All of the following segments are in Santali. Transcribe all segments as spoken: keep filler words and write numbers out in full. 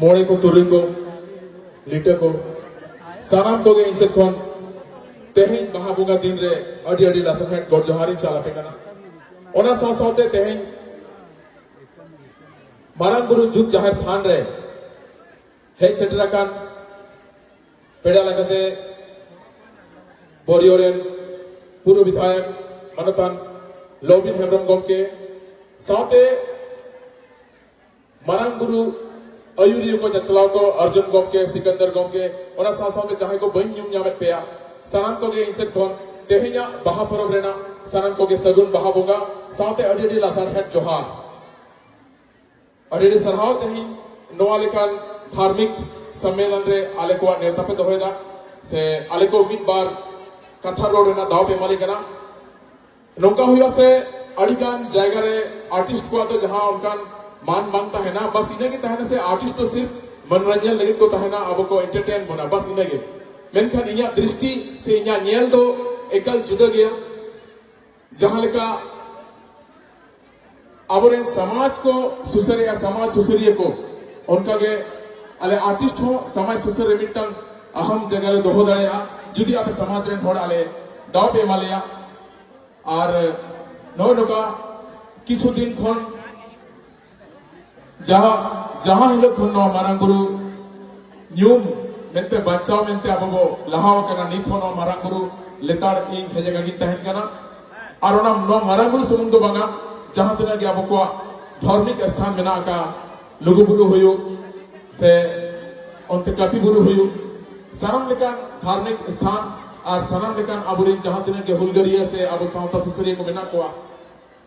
ᱢᱚᱬᱮ ᱠᱚ, ᱛᱩᱨᱩᱭ ᱠᱚ, ᱞᱤᱴᱟᱹ ᱠᱚ, ᱥᱟᱱᱟᱢ ᱠᱚᱜᱮ ᱤᱧ ᱥᱮᱫ ᱠᱷᱚᱱ ᱛᱮᱦᱮᱧ ᱵᱟᱦᱟ ᱵᱚᱸᱜᱟ ᱫᱤᱱ ᱨᱮ ᱟᱹᱰᱤ ᱟᱹᱰᱤ ᱞᱟᱥᱟᱲᱦᱮᱫ ᱜᱚᱰ ᱡᱚᱦᱟᱨᱤᱧ ᱪᱟᱞ ᱟᱯᱮ ᱠᱟᱱᱟ᱾ ᱚᱱᱟ ᱥᱟᱶ ᱥᱟᱶᱛᱮ ᱛᱮᱦᱮᱧ ᱢᱟᱨᱟᱝ ᱵᱩᱨᱩ ᱡᱩᱜᱽ ᱡᱟᱦᱮᱨ ᱛᱷᱟᱱ ᱨᱮ ᱦᱮᱡ ᱥᱮᱴᱮᱨ ᱟᱠᱟᱱ ᱯᱮᱲᱟ ᱞᱮᱠᱟᱛᱮ ᱵᱚᱨᱤᱭᱚ ᱨᱮᱱ ᱯᱩᱨᱵᱚ ᱵᱤᱫᱷᱟᱭᱚᱠ ᱢᱟᱱᱚᱛᱟᱱ ᱞᱚᱵᱤᱱ ᱦᱮᱢᱵᱨᱚᱢ ᱜᱚᱢᱠᱮ, ᱥᱟᱶᱛᱮ ᱢᱟᱨᱟᱝ ᱵᱩᱨᱩ ᱟᱹᱭᱩᱨᱤᱭᱟᱹ ᱠᱚ, ᱪᱟᱪᱞᱟᱣ ᱠᱚ, ᱚᱨᱡᱩᱱ ᱜᱚᱢᱠᱮ, ᱥᱤᱠᱟᱱᱫᱟᱨ ᱜᱚᱢᱠᱮ, ᱚᱱᱟ ᱥᱟᱶ ᱥᱟᱶᱛᱮ ᱡᱟᱦᱟᱸᱭ ᱠᱚ ᱵᱟᱹᱧ ᱧᱩᱢ ᱧᱟᱢᱮᱫ ᱯᱮᱭᱟ, ᱥᱟᱱᱟᱢ ᱠᱚᱜᱮ ᱤᱧ ᱥᱮᱫ ᱠᱷᱚᱱ ᱛᱮᱦᱮᱧᱟᱜ ᱵᱟᱦᱟ ᱯᱚᱨᱚᱵᱽ ᱨᱮᱱᱟᱜ ᱥᱟᱱᱟᱢ ᱠᱚᱜᱮ ᱥᱟᱹᱜᱩᱱ ᱵᱟᱦᱟ ᱵᱚᱸᱜᱟ, ᱥᱟᱶᱛᱮ ᱟᱹᱰᱤ ᱟᱹᱰᱤ ᱞᱟᱥᱟᱲᱦᱮᱫ ᱡᱚᱦᱟᱨ᱾ ᱟᱹᱰᱤ ᱟᱹᱰᱤ ᱥᱟᱨᱦᱟᱣ ᱛᱮᱦᱮᱧ ᱱᱚᱣᱟ ᱞᱮᱠᱟᱱ ᱫᱷᱟᱨᱢᱤᱠ ᱥᱚᱢᱢᱮᱞᱚᱱ ᱨᱮ ᱟᱞᱮ ᱠᱚᱣᱟᱜ ᱱᱮᱣᱛᱟ ᱯᱮ ᱫᱚᱦᱚᱭᱮᱫᱟ, ᱥᱮ ᱟᱞᱮ ᱠᱚ ᱢᱤᱫ ᱵᱟᱨ ᱠᱟᱛᱷᱟ ᱨᱚᱲ ᱨᱮᱱᱟᱜ ᱫᱟᱣ ᱯᱮ ᱮᱢᱟᱞᱮ ᱠᱟᱱᱟ᱾ ᱱᱚᱝᱠᱟ ᱦᱩᱭᱩᱜᱼᱟ ᱥᱮ ᱟᱹᱰᱤ ᱜᱟᱱ ᱡᱟᱭᱜᱟ ᱨᱮ ᱟᱨᱴᱤᱥᱴ ᱠᱚᱣᱟᱜ ᱫᱚ ᱡᱟᱦᱟᱸ ᱚᱱᱠᱟᱱ ᱢᱟᱱ ᱵᱟᱝ ᱛᱟᱦᱮᱱᱟ, ᱵᱟᱥ ᱤᱱᱟᱹ ᱜᱮ ᱛᱟᱦᱮᱱᱟ ᱥᱮ ᱟᱨᱴᱤᱥᱴ ᱫᱚ ᱥᱤᱨᱯ ᱢᱚᱱᱳᱨᱚᱧᱡᱚᱱ ᱞᱟᱹᱜᱤᱫ ᱠᱚ ᱛᱟᱦᱮᱱᱟ, ᱟᱵᱚ ᱠᱚ ᱮᱱᱴᱟᱨᱴᱮᱱ ᱵᱚᱱᱟ, ᱵᱟᱥ ᱤᱱᱟᱹ ᱜᱮ᱾ ᱢᱮᱱᱠᱷᱟᱱ ᱤᱧᱟᱹᱜ ᱫᱨᱤᱥᱴᱤ ᱥᱮ ᱤᱧᱟᱹᱜ ᱧᱮᱞ ᱫᱚ ᱮᱠᱟᱞ ᱡᱩᱫᱟᱹ ᱜᱮᱭᱟ᱾ ᱡᱟᱦᱟᱸ ᱞᱮᱠᱟ ᱟᱵᱚᱨᱮᱱ ᱥᱚᱢᱟᱡᱽ ᱠᱚ ᱥᱩᱥᱟᱹᱨᱮᱜᱼᱟ, ᱥᱚᱢᱟᱡᱽ ᱥᱩᱥᱟᱹᱨᱤᱭᱟᱹ ᱠᱚ, ᱚᱱᱠᱟᱜᱮ ᱟᱞᱮ ᱟᱨᱴᱤᱥᱴ ᱦᱚᱸ ᱥᱚᱢᱟᱡᱽ ᱥᱩᱥᱟᱹᱨ ᱨᱮ ᱢᱤᱫᱴᱟᱝ ᱟᱦᱟᱢ ᱡᱟᱭᱜᱟ ᱞᱮ ᱫᱚᱦᱚ ᱫᱟᱲᱮᱭᱟᱜᱼᱟ, ᱡᱩᱫᱤ ᱟᱯᱮ ᱥᱚᱢᱟᱡᱽ ᱨᱮᱱ ᱦᱚᱲ ᱟᱞᱮ ᱫᱟᱣ ᱯᱮ ᱮᱢᱟ ᱞᱮᱭᱟ᱾ ᱟᱨ ᱱᱚᱜᱼᱚᱭ ᱱᱚᱝᱠᱟ ᱠᱤᱪᱷᱩ ᱫᱤᱱ ᱠᱷᱚᱱ ᱡᱟᱦᱟᱸ, ᱡᱟᱦᱟᱸ ᱦᱤᱞᱳᱜ ᱠᱷᱚᱱ ᱱᱚᱣᱟ ᱢᱟᱨᱟᱝ ᱵᱩᱨᱩ ᱧᱩᱢ ᱢᱮᱱᱛᱮ, ᱵᱟᱧᱪᱟᱣ ᱢᱮᱱᱛᱮ ᱟᱵᱚ ᱵᱚ ᱞᱟᱦᱟ ᱟᱠᱟᱱᱟ, ᱱᱤᱛ ᱦᱚᱸ ᱱᱚᱣᱟ ᱢᱟᱨᱟᱝ ᱵᱩᱨᱩ ᱞᱮᱛᱟᱲ ᱤᱧ ᱦᱮᱡ ᱟᱠᱟᱱ ᱜᱤᱧ ᱛᱟᱦᱮᱱ ᱠᱟᱱᱟ᱾ ᱟᱨ ᱚᱱᱟ, ᱱᱚᱣᱟ ᱢᱟᱨᱟᱝ ᱵᱩᱨᱩ ᱥᱩᱢᱩᱝ ᱫᱚ ᱵᱟᱝᱟ, ᱡᱟᱦᱟᱸ ᱛᱤᱱᱟᱹᱜ ᱜᱮ ᱟᱵᱚ ᱠᱚᱣᱟᱜ ᱫᱷᱟᱨᱢᱤᱠ ᱥᱛᱷᱟᱱ ᱢᱮᱱᱟᱜ ᱟᱠᱟᱫ, ᱞᱩᱜᱩ ᱵᱩᱨᱩ ᱦᱩᱭᱩᱜ ᱥᱮ ᱚᱱᱛᱮ ᱠᱟᱹᱯᱤ ᱵᱩᱨᱩ ᱦᱩᱭᱩᱜ, ᱥᱟᱱᱟᱢ ᱞᱮᱠᱟᱱ ᱫᱷᱟᱨᱢᱤᱠ ᱥᱛᱷᱟᱱ ᱟᱨ ᱥᱟᱱᱟᱢ ᱞᱮᱠᱟᱱ ᱟᱵᱚᱨᱮᱱ ᱡᱟᱦᱟᱸ ᱛᱤᱱᱟᱹᱜ ᱜᱮ ᱦᱩᱞᱜᱟᱹᱨᱤᱭᱟᱹ ᱥᱮ ᱟᱵᱚ ᱥᱟᱶᱛᱟ ᱥᱩᱥᱟᱹᱨᱤᱭᱟᱹ ᱠᱚ ᱢᱮᱱᱟᱜ ᱠᱚᱣᱟ,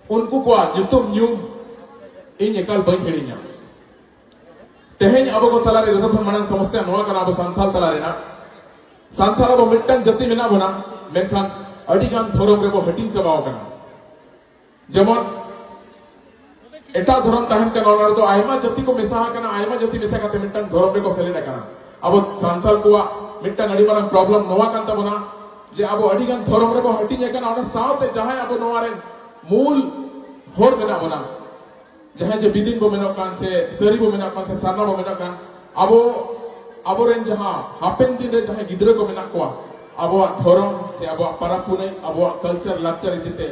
ᱩᱱᱠᱩ ᱠᱚᱣᱟᱜ ᱧᱩᱛᱩᱢ ᱧᱩᱢ ᱤᱧ ᱮᱠᱟᱞ ᱵᱟᱹᱧ ᱦᱤᱲᱤᱧᱟ᱾ ᱛᱮᱦᱮᱧ ᱟᱵᱚ ᱠᱚ ᱛᱟᱞᱟᱨᱮ ᱡᱚᱛᱚ ᱠᱷᱚᱱ ᱢᱟᱲᱟᱝ ᱥᱚᱢᱚᱥᱭᱟ ᱱᱚᱣᱟ ᱠᱟᱱᱟ, ᱟᱵᱚ ᱥᱟᱱᱛᱟᱲ ᱛᱟᱞᱟ ᱨᱮᱱᱟᱜ, ᱥᱟᱱᱛᱟᱲ ᱟᱵᱚ ᱢᱤᱫᱴᱟᱝ ᱡᱟᱹᱛᱤ ᱢᱮᱱᱟᱜ ᱵᱚᱱᱟ, ᱢᱮᱱᱠᱷᱟᱱ ᱟᱹᱰᱤ ᱜᱟᱱ ᱫᱷᱚᱨᱚᱢ ᱨᱮᱵᱚ ᱦᱟᱹᱴᱤᱧ ᱪᱟᱵᱟᱣ ᱟᱠᱟᱱᱟ᱾ ᱡᱮᱢᱚᱱ ᱮᱴᱟᱜ ᱫᱷᱚᱨᱚᱢ ᱛᱟᱦᱮᱱ ᱠᱟᱱᱟ, ᱚᱱᱟ ᱨᱮᱫᱚ ᱟᱭᱢᱟ ᱡᱟᱹᱛᱤ ᱠᱚ ᱢᱮᱥᱟ ᱟᱠᱟᱱᱟ, ᱟᱭᱢᱟ ᱡᱟᱹᱛᱤ ᱢᱮᱥᱟ ᱠᱟᱛᱮ ᱢᱤᱫᱴᱟᱝ ᱫᱷᱚᱨᱚᱢ ᱨᱮᱠᱚ ᱥᱮᱞᱮᱫ ᱟᱠᱟᱱᱟ᱾ ᱟᱵᱚ ᱥᱟᱱᱛᱟᱲ ᱠᱚᱣᱟᱜ ᱢᱤᱫᱴᱟᱝ ᱟᱹᱰᱤ ᱢᱟᱨᱟᱝ ᱯᱨᱚᱵᱞᱮᱢ ᱱᱚᱣᱟ ᱠᱟᱱ ᱛᱟᱵᱚᱱᱟ ᱡᱮ ᱟᱵᱚ ᱟᱹᱰᱤ ᱜᱟᱱ ᱫᱷᱚᱨᱚᱢ ᱨᱮᱵᱚ ᱦᱟᱹᱴᱤᱧ ᱟᱠᱟᱱᱟ, ᱚᱱᱟ ᱥᱟᱶᱛᱮ ᱡᱟᱦᱟᱸᱭ ᱟᱵᱚ ᱱᱚᱣᱟ ᱨᱮᱱ ᱢᱩᱞ ᱦᱚᱲ ᱢᱮᱱᱟᱜ ᱵᱚᱱᱟ, ᱡᱟᱦᱟᱸᱭ ᱡᱮ ᱵᱤᱫᱤᱱ ᱵᱚ ᱢᱮᱱᱚᱜ ᱠᱟᱱ, ᱥᱮ ᱥᱟᱹᱨᱤ ᱵᱚ ᱢᱮᱱᱚᱜ ᱠᱟᱱ, ᱥᱮ ᱥᱟᱨᱱᱟ ᱵᱚ ᱢᱮᱱᱚᱜ ᱠᱟᱱ, ᱟᱵᱚ, ᱟᱵᱚᱨᱮᱱ ᱡᱟᱦᱟᱸ ᱦᱟᱯᱮᱱ ᱫᱤᱱ ᱨᱮ ᱡᱟᱦᱟᱸᱭ ᱜᱤᱫᱽᱨᱟᱹ ᱠᱚ ᱢᱮᱱᱟᱜ ᱠᱚᱣᱟ, ᱟᱵᱚᱣᱟᱜ ᱫᱷᱚᱨᱚᱢ ᱥᱮ ᱟᱵᱚᱣᱟᱜ ᱯᱟᱨᱟᱵᱽ ᱯᱩᱱᱟᱹᱭ, ᱟᱵᱚᱣᱟᱜ culture ᱞᱟᱠᱪᱟᱨ ᱤᱫᱤ ᱛᱮ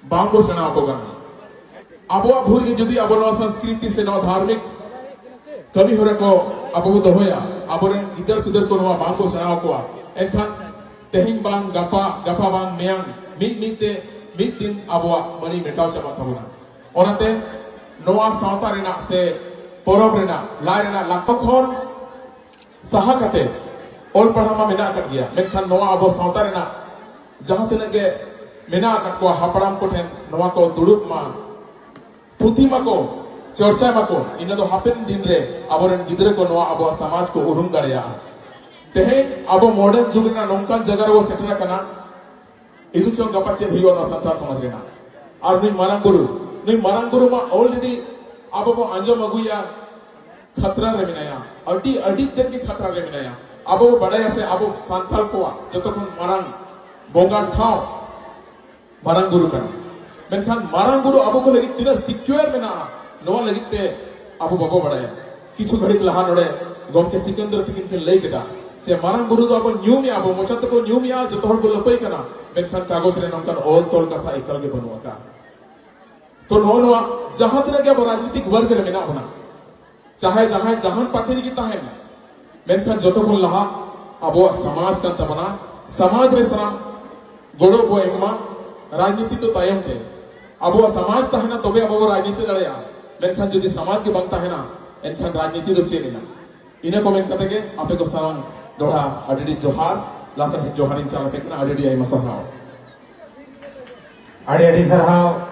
ᱵᱟᱝ ᱵᱚ ᱥᱮᱬᱟ ᱟᱠᱚ ᱠᱟᱱᱟ᱾ ᱟᱵᱚᱣᱟᱜ ᱵᱷᱩᱞ ᱜᱮ ᱡᱩᱫᱤ ᱟᱵᱚ ᱱᱚᱣᱟ ᱥᱚᱝᱥᱠᱨᱤᱛᱤ ᱥᱮ ᱱᱚᱣᱟ ᱫᱷᱟᱨᱢᱤᱠ ᱠᱟᱹᱢᱤ ᱦᱚᱨᱟ ᱠᱚ ᱟᱵᱚ ᱵᱚ ᱫᱚᱦᱚᱭᱟ, ᱟᱵᱚᱨᱮᱱ ᱜᱤᱫᱟᱹᱨ ᱯᱤᱫᱟᱹᱨ ᱠᱚ ᱱᱚᱣᱟ ᱵᱟᱝ ᱠᱚ ᱥᱮᱬᱟ ᱟᱠᱚᱣᱟ, ᱮᱱᱠᱷᱟᱱ ᱛᱮᱦᱮᱧ ᱵᱟᱝ ᱜᱟᱯᱟ, ᱜᱟᱯᱟ ᱵᱟᱝ ᱢᱮᱭᱟᱝ, ᱢᱤᱫ ᱢᱤᱫ ᱛᱮ ᱢᱤᱫ ᱫᱤᱱ ᱟᱵᱚᱣᱟᱜ ᱢᱟᱹᱱᱤ ᱢᱮᱴᱟᱣ ᱪᱟᱵᱟᱜ ᱛᱟᱵᱚᱱᱟ᱾ ᱚᱱᱟᱛᱮ ᱱᱚᱣᱟ ᱥᱟᱶᱛᱟ ᱨᱮᱱᱟᱜ ᱥᱮ ᱯᱚᱨᱚᱵᱽ ᱨᱮᱱᱟᱜ, ᱞᱟᱭ ᱨᱮᱱᱟᱜ ᱞᱟᱠᱪᱟᱨ ᱠᱷᱚᱱ ᱥᱟᱦᱟ ᱠᱟᱛᱮ ᱚᱞ ᱯᱟᱲᱦᱟᱣ ᱢᱟ ᱢᱮᱱᱟᱜ ᱟᱠᱟᱫ ᱜᱮᱭᱟ, ᱢᱮᱱᱠᱷᱟᱱ ᱱᱚᱣᱟ ᱟᱵᱚ ᱥᱟᱶᱛᱟ ᱨᱮᱱᱟᱜ ᱡᱟᱦᱟᱸ ᱛᱤᱱᱟᱹᱜ ᱜᱮ ᱢᱮᱱᱟᱜ ᱟᱠᱟᱫ ᱠᱚᱣᱟ ᱦᱟᱯᱲᱟᱢ ᱠᱚᱴᱷᱮᱱ ᱱᱚᱣᱟ ᱠᱚ ᱫᱩᱲᱩᱵ ᱢᱟ, ᱛᱷᱩᱛᱤ ᱢᱟᱠᱚ, ᱪᱚᱨᱪᱟᱭ ᱢᱟᱠᱚ, ᱤᱱᱟᱹ ᱫᱚ ᱦᱟᱯᱮᱱ ᱫᱤᱱ ᱨᱮ ᱟᱵᱚᱨᱮᱱ ᱜᱤᱫᱽᱨᱟᱹ ᱠᱚ ᱱᱚᱣᱟ ᱟᱵᱚᱣᱟᱜ ᱥᱚᱢᱟᱡᱽ ᱠᱚ ᱩᱨᱩᱢ ᱫᱟᱲᱮᱭᱟᱜᱼᱟ᱾ ᱛᱮᱦᱮᱧ ᱟᱵᱚ modern ᱡᱩᱜᱽ ᱨᱮᱱᱟᱜ ᱱᱚᱝᱠᱟᱱ ᱡᱟᱭᱜᱟ ᱨᱮᱵᱚ ᱥᱮᱴᱮᱨ ᱟᱠᱟᱱᱟ, ᱤᱫᱩ ᱪᱚᱝ ᱜᱟᱯᱟ ᱪᱮᱫ ᱦᱩᱭᱩᱜᱼᱟ ᱱᱚᱣᱟ ᱥᱟᱱᱛᱟᱲ ᱥᱚᱢᱟᱡᱽ ᱨᱮᱱᱟᱜ? ᱟᱨ ᱱᱩᱭ ᱢᱟᱨᱟᱝ ᱵᱩᱨᱩ, ᱱᱩᱭ ᱢᱟᱨᱟᱝ ᱵᱩᱨᱩ ᱢᱟ already ᱟᱵᱚ ᱵᱚ ᱟᱸᱡᱚᱢ ᱟᱹᱜᱩᱭᱟ, ᱠᱷᱟᱛᱨᱟ ᱨᱮ ᱢᱮᱱᱟᱭᱟ, ᱟᱹᱰᱤ, ᱟᱹᱰᱤ ᱛᱮᱫ ᱜᱮ ᱠᱷᱟᱛᱨᱟ ᱨᱮ ᱢᱮᱱᱟᱭᱟ᱾ ᱟᱵᱚ ᱵᱚ ᱵᱟᱲᱟᱭᱟ ᱥᱮ, ᱟᱵᱚ ᱥᱟᱱᱛᱟᱲ ᱠᱚᱣᱟᱜ ᱡᱚᱛᱚ ᱠᱷᱚᱱ ᱢᱟᱨᱟᱝ ᱵᱚᱸᱜᱟ ᱴᱷᱟᱶ ᱢᱟᱨᱟᱝ ᱵᱩᱨᱩ ᱠᱟᱱᱟ᱾ ᱢᱮᱱᱠᱷᱟᱱ ᱢᱟᱨᱟᱝ ᱵᱩᱨᱩ ᱟᱵᱚ ᱠᱚ ᱞᱟᱹᱜᱤᱫ ᱛᱤᱱᱟᱹᱜ secure ᱢᱮᱱᱟᱜᱼᱟ, ᱱᱚᱣᱟ ᱞᱟᱹᱜᱤᱫ ᱛᱮ ᱟᱵᱚ ᱵᱟᱵᱚ ᱵᱟᱲᱟᱭᱟ᱾ ᱠᱤᱪᱷᱩ ᱜᱷᱟᱹᱲᱤᱡ ᱞᱟᱦᱟ ᱱᱚᱰᱮ ᱜᱚᱢᱠᱮ ᱥᱤᱠᱟᱱᱫᱨ ᱛᱤᱠᱤᱱ ᱠᱤᱱ ᱞᱟᱹᱭ ᱠᱮᱫᱟ ᱡᱮ ᱢᱟᱨᱟᱝ ᱵᱩᱨᱩ ᱫᱚ ᱟᱵᱚ ᱧᱩᱢᱮᱜᱼᱟ, ᱟᱵᱚ ᱢᱚᱪᱟ ᱛᱮᱠᱚ ᱧᱩᱢᱮᱜᱼᱟ, ᱡᱚᱛᱚ ᱦᱚᱲ ᱠᱚ ᱞᱟᱹᱯᱟᱹᱭ ᱠᱟᱱᱟ, ᱢᱮᱱᱠᱷᱟᱱ ᱠᱟᱜᱚᱡᱽ ᱨᱮ ᱱᱚᱝᱠᱟᱱ ᱚᱞ ᱛᱚᱞ ᱠᱟᱛᱷᱟ ᱮᱠᱟᱞ ᱜᱮ ᱵᱟᱹᱱᱩᱜ ᱟᱠᱟᱫᱼᱟ᱾ ᱛᱚ ᱱᱚᱜᱼᱚ ᱱᱚᱣᱟ ᱡᱟᱦᱟᱸ ᱛᱤᱱᱟᱹᱜ ᱜᱮ ᱟᱵᱚ ᱨᱟᱡᱽᱱᱤᱛᱤᱠ ᱣᱟᱨᱜ ᱨᱮ ᱢᱮᱱᱟᱜ ᱵᱚᱱᱟ, ᱪᱟᱦᱮ ᱡᱟᱦᱟᱸᱭ ᱡᱟᱦᱟᱱ ᱯᱟᱨᱴᱤ ᱨᱮᱜᱮ ᱛᱟᱦᱮᱱ, ᱢᱮᱱᱠᱷᱟᱱ ᱡᱚᱛᱚ ᱠᱷᱚᱱ ᱞᱟᱦᱟ ᱟᱵᱚᱣᱟᱜ ᱥᱚᱢᱟᱡᱽ ᱠᱟᱱ ᱛᱟᱵᱚᱱᱟ᱾ ᱥᱚᱢᱟᱡᱽ ᱨᱮ ᱥᱟᱱᱟᱢ ᱜᱚᱲᱚ ᱵᱚ ᱮᱢ ᱢᱟ᱾ ᱨᱟᱡᱽᱱᱤᱛᱤ ᱫᱚ ᱛᱟᱭᱚᱢ ᱛᱮ, ᱟᱵᱚᱣᱟᱜ ᱥᱚᱢᱟᱡᱽ ᱛᱟᱦᱮᱱᱟ ᱛᱚᱵᱮ ᱟᱵᱚ ᱵᱚ ᱨᱟᱡᱽᱱᱤᱛᱤ ᱫᱟᱲᱮᱭᱟᱜᱼᱟ, ᱢᱮᱱᱠᱷᱟᱱ ᱡᱩᱫᱤ ᱥᱚᱢᱟᱡᱽ ᱜᱮ ᱵᱟᱝ ᱛᱟᱦᱮᱱᱟ, ᱮᱱᱠᱷᱟᱱ ᱨᱟᱡᱽᱱᱤᱛᱤ ᱫᱚ ᱪᱮᱫ ᱮᱱᱟ? ᱤᱱᱟᱹ ᱠᱚ ᱢᱮᱱ ᱠᱟᱛᱮ ᱜᱮ ᱟᱯᱮ ᱠᱚ ᱥᱟᱱᱟᱢ ᱫᱚᱦᱲᱟ ᱟᱹᱰᱤ ᱟᱹᱰᱤ ᱡᱚᱦᱟᱨ, ᱞᱟᱥᱟᱲᱦᱮᱫ ᱡᱚᱦᱟᱨᱤᱧ ᱪᱟᱞ ᱟᱯᱮ ᱠᱟᱱᱟ᱾ ᱟᱹᱰᱤ ᱟᱹᱰᱤ ᱟᱭᱢᱟ ᱥᱟᱨᱦᱟᱣ᱾ ᱟᱹᱰᱤ ᱟᱹᱰᱤ ᱥᱟᱨᱦᱟᱣ